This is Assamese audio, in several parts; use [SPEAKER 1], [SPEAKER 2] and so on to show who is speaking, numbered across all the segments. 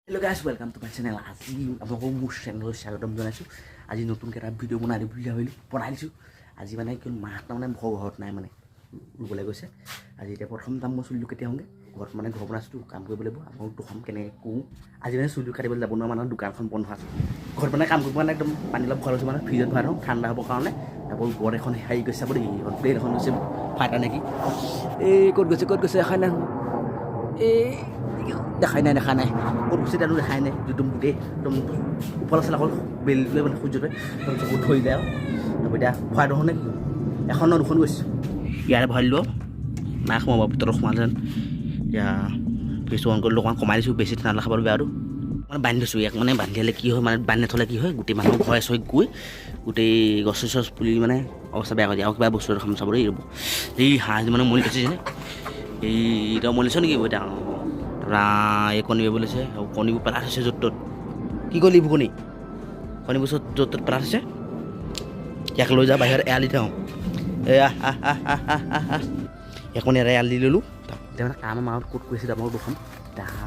[SPEAKER 1] Hello guys, welcome to my channel. আজি আপোনালোকক মোৰ চেনেললৈ স্বাগতম জনাইছোঁ। আজি নতুনকৈ এটা ভিডিঅ' বনাই দিম বুলি ভাবিলোঁ, বনাই দিছোঁ। আজি মানে কি হ'ল, মাহঁত মানে ঘৰত নাই, মানে ৰুবলৈ গৈছে আজি। এতিয়া প্ৰথম যাম মই চুলিটো কেতিয়া হওঁগৈ। ঘৰত মানে ঘৰ বনাইছোঁতো, কাম কৰিব লাগিব। আপোনালোক দুখন কেনেকৈ কৰোঁ। আজি মানে চুলিটো কাটিবলৈ যাব নোৱাৰো, মানে দোকানখন বন্ধ আছে। ঘৰত মানে কাম কৰিব মানে একদম পানী অলপ ভৰাই লৈছোঁ, মানে ফ্ৰিজত ভৰাই থওঁ ঠাণ্ডা হ'বৰ কাৰণে। তাৰপৰা ওপৰত এখন হেৰি গৈছে, চাব দেই, এইখন প্লেন এখন গৈছে, ফাইটাৰ নেকি? এই ক'ত গৈছে, ক'ত গৈছে দেখাই নাই। এই দেখাই নাই, দেখা নাই ক'ত গৈছে তাতো, দেখাই নাই। একদম গোটেই একদম ওপৰত আছিলে, অকল বেলিটোৱে মানে সূৰ্যটোৱে একদম চকুত ধৰি যায়। আৰু তাৰপৰা এতিয়া ভৰাই থওঁ নে কি? এখন ন দুখন গৈছে। ইয়াৰে ভৰাই দিলোঁ, নাই সোমাব ভিতৰত, সোমালেহেঁতেন। এতিয়া ফ্ৰিজটো অন কৰিলোঁ, অকণমান কমাই দিছোঁ, বেছি ঠাণ্ডা খাবলৈ বেয়াটো। মানে বান্ধি থৈছোঁ ইয়াক, মানে বান্ধি দিলে কি হয়, মানে বান্ধি নথ'লে কি হয়, গোটেই মানুহ ঘৰে চৰে গৈ গোটেই গছ চছ পুলি মানে অৱস্থা বেয়া কৰি দিয়ে। আৰু কিবা বস্তু এটা চাব দেই, ৰ'ব। এই হাঁহ মানে মৰি গৈছে, এই এতিয়া মৰিছে নেকি ডাঙৰ? তাৰপৰা এই কণী পাৰিব লৈছে আৰু কণীবোৰ পেলাই থৈছে য'ত ত'ত। কি কৰিলি এইবোৰ কণী? কণীবোৰ চব য'ত ত'ত পেলাই থৈছে। ইয়াক লৈ যা, বাহিৰত এৰাল দি থওঁ। এই আহ আহ আহ আহ আহ আহ আহ। ইয়াক মানে এৰাল দি ল'লোঁ। এতিয়া মানে কাম আমাৰ ক'ত কৰিছে আমাৰ দুখন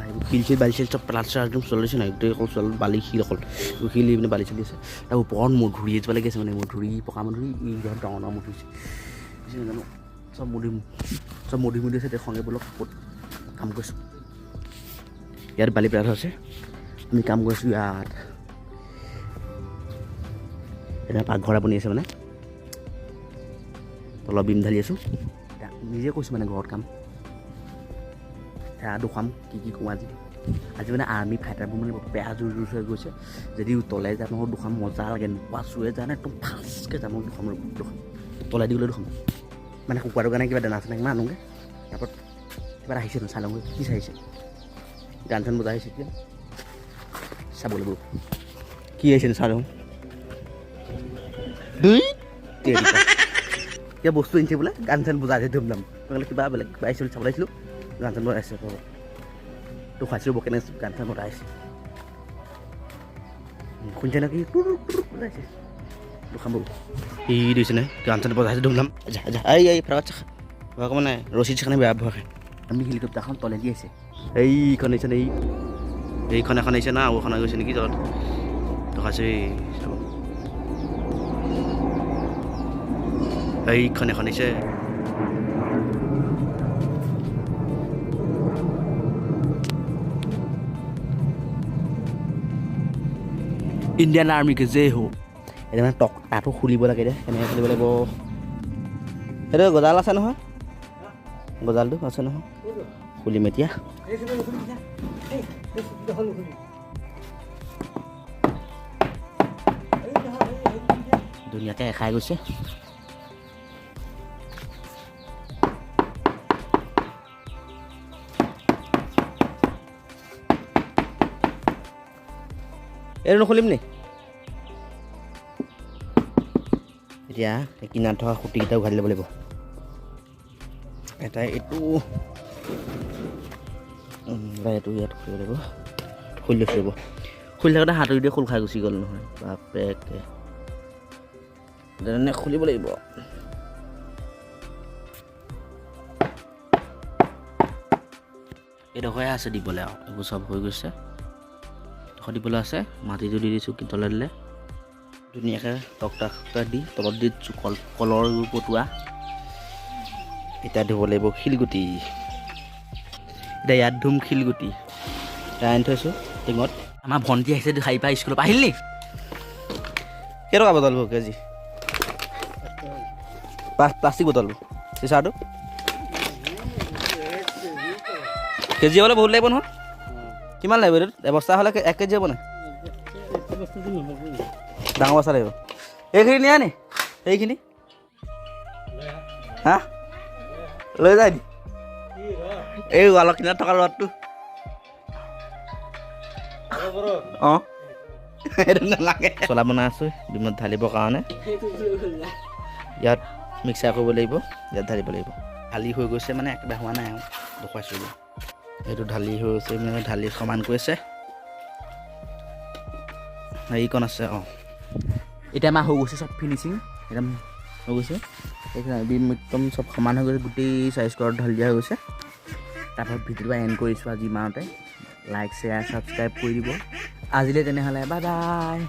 [SPEAKER 1] এইবোৰ শিল চিল বালি চিল চব পেলাই থৈছে। একদম চলিছে নাই গোটেই, অকল চল বালি শিল, অকল শিল মানে বালি চালি আছে। তাৰ ওপৰত মধুৰি এজোপা লাগি আছে, মানে মধুৰি, পকা মধুৰি, ডাঙৰ ডাঙৰ মধুৰি আছে নাজানো, চব মধুৰি, চব মধুৰি মধুৰি আছে। এতিয়া বোলক ক'ত কাম কৰিছোঁ। ইয়াত বালি পেলাই থোৱা আছে, আমি কাম কৰিছোঁ ইয়াত। এতিয়া পাকঘৰ এটা বনি আছে, মানে তলত বিম ঢালি আছোঁ। এতিয়া নিজে কৈছোঁ মানে ঘৰত কাম সেয়া দেখুৱাম কি কি কৰোঁ আজি। আজি মানে আৰ্মি ফাইটাৰবোৰ মানে বেয়া জোৰ জোৰ হৈ গৈছে। যদি তলে যায় নহয় দুখাম, মজা লাগে। নোপোৱা চুৱে যায় একদম ফাষ্টকৈ যাম দুখাম, দুখাম তলে দি গ'লে দুখাম। মানে কুকুৰাটোৰ কাৰণে কিবা দানা চানা কিমান আনোগৈ। তাৰপৰত কিবা এটা আহিছে ন, চাই লওঁগৈ কি চাইছে। গান চান বজাই আহিছে, এতিয়া চাব লাগিব কি আহিছে। চাই লওঁ দুই কিবা বস্তু আনিছে বোলে, গান চান বজাইছে ধুমধাম। নহ'লে কিবা বেলেগ কিবা আহিছিল, চাবলৈ আহিছিলোঁ। গান চান বজাইছে, তো খুৱাইছিলোঁ কেনে গান চান বজাইছে, শুনিছে নেকি? বজাইছে দুখাম ই দিছে নে, গান চান বজাইছে ধুমধাম। যা যা, এই এই ফটাফট ভয় মানে ৰছী চানে বেয়া ভয় খায়। আমি হেলিকপ্টাৰখন তলেদি আহিছে, এইখন আহিছে, এই এইখন এখন আহিছে না আৰু এখন গৈছে নেকি তলত দেখাইছে, চাব। এইখন এখন আহিছে। ইণ্ডিয়ান আৰ্মিকে জয় হো। এতিয়া মানে তক্তাটো খুলিব লাগে, এতিয়া কেনেকৈ খুলিব লাগিব? সেইটো গজাল আছে নহয়, গজালটো আছে নহয়, খুলিম এতিয়া। ধুনীয়াকৈ এখাই গৈছে। এইটো নুখুলিম নি? এতিয়া কিনাৰত থকা খুঁটিকেইটা উঘালি ল'ব লাগিব। এটা এইটো, এইটো ইয়াত খুলিব লাগিব। খুলি লৈছোঁ ৰ'ব। খুলি থাকোঁতে হাতুৰি দিয়ে খোল খাই গুচি গ'ল নহয়, বাপেকে। যেনে খুলিব লাগিব। এইডোখৰে আছে দিবলৈ, আৰু এইবোৰ চব হৈ গৈছে। এইডোখৰ দিবলৈ আছে, মাটিটো দি দিছোঁ। তলে দিলে ধুনীয়াকৈ তক্তা চক্তা দি তলত দি দিছোঁ কল কলৰ পটুৱা। এতিয়া ধুব লাগিব শিলগুটি। এতিয়া ইয়াত ধুম শিলগুটি আনি থৈছোঁ টিঙত। আমাৰ ভণ্টি আহিছে শাৰী পৰা, স্কুলৰ পৰা আহিল নি? কেইটকা বটলবোৰ কেজি? প্লাষ্টিক বটলবোৰ চিচাৰটো কেজি হ'লে বহুত লাগিব নহয়। কিমান লাগিব এইটোত? এবস্তা হ'লে 1 কেজি হ'ব নাই? ডাঙৰ বস্তা লাগিব। এইখিনি নিয়া নি? এইখিনি হা লৈ যায় নি? এই ৱালৰ কিনাৰত থকা ৰদটো। অঁ, সেইটো নালাগে। চলা বনাই আছোঁ বিমত ঢালিবৰ কাৰণে। ইয়াত মিক্সাৰ কৰিব লাগিব, ইয়াত ঢালিব লাগিব। ঢালি হৈ গৈছে, মানে একেবাৰে হোৱা নাই আৰু দেখুৱাইছোঁ। এইটো ঢালি হৈ গৈছে, মানে ঢালি সমান কৰিছে। হেৰিকণ আছে। অঁ, এতিয়া আমাৰ হৈ গৈছে চব ফিনিচিং, একদম হৈ গৈছে। বিম একদম চব সমান হৈ গৈছে, গোটেই চাইজ কৰাত ঢালি দিয়া হৈ গৈছে। তাৰপৰা ভিডিঅ'টো এণ্ড কৰিছোঁ আজি ইমানতে। লাইক, শ্বেয়াৰ, ছাবস্ক্ৰাইব কৰি দিব। আজিলৈ তেনেহ'লে বাই বাই।